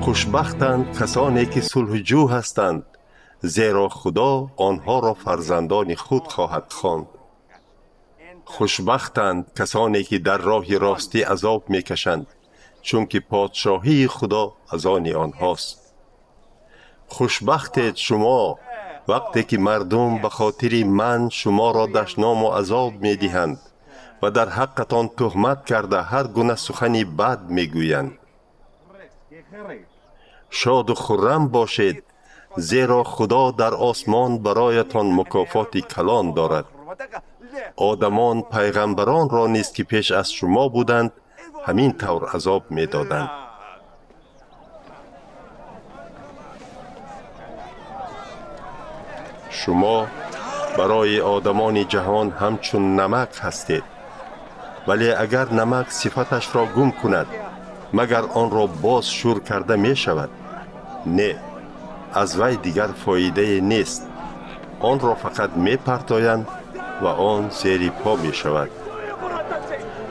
Хушбахтанд касоне ки сулҳҷӯ ҳастанд, зеро Худо онҳоро фарзандони худ хоҳад хонд. Хушбахтанд касоне ки дар роҳи ростӣ азоб мекашанд, чунки подшоҳии Худо аз они онҳост. Хушбахтед шумо вақте ки мардум ба хотири ман шуморо дашному азоб медиҳанд ва дар ҳаққатон туҳмат карда ҳар гуна сухани бад мегӯянд. Шоду хуррам бошед, зеро Худо дар осмон бароятон мукофоти калон дорад. Одамон пайғамбаронро низ, ки пеш аз шумо буданд, ҳамин тавр азоб медоданд. Шумо барои одамони ҷаҳон ҳамчун намак ҳастед, вале агар намак сифаташро гум кунад, магар онро боз шӯр карда мешавад? Не, аз вай дигар фоидае нест. Онро фақат мепартоянд ва он зери по мешавад.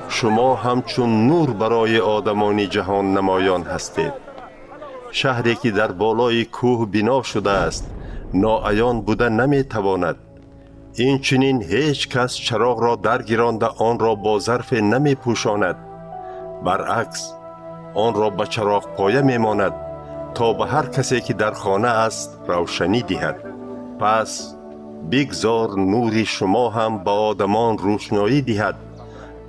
Шумо ҳамчун нур барои одамони ҷаҳон намоён ҳастед. Шаҳре ки дар болои кӯҳ бино шудааст, ноаён буда наметавонад. Инчунин ҳеҷ кас чароғро даргиронда онро бо зарфе намепӯшонад, баръакс, онро ба чароғпоя мемонад, то ба ҳар касе ки дар хона аст равшанӣ диҳад. Пас бигзор нури шумо ҳам ба одамон рӯшноӣ диҳад,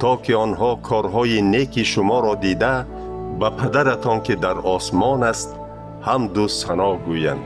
то ки онҳо корҳои неки шуморо дида ба падаратон, ки дар осмон аст, ҳамду сано гӯянд.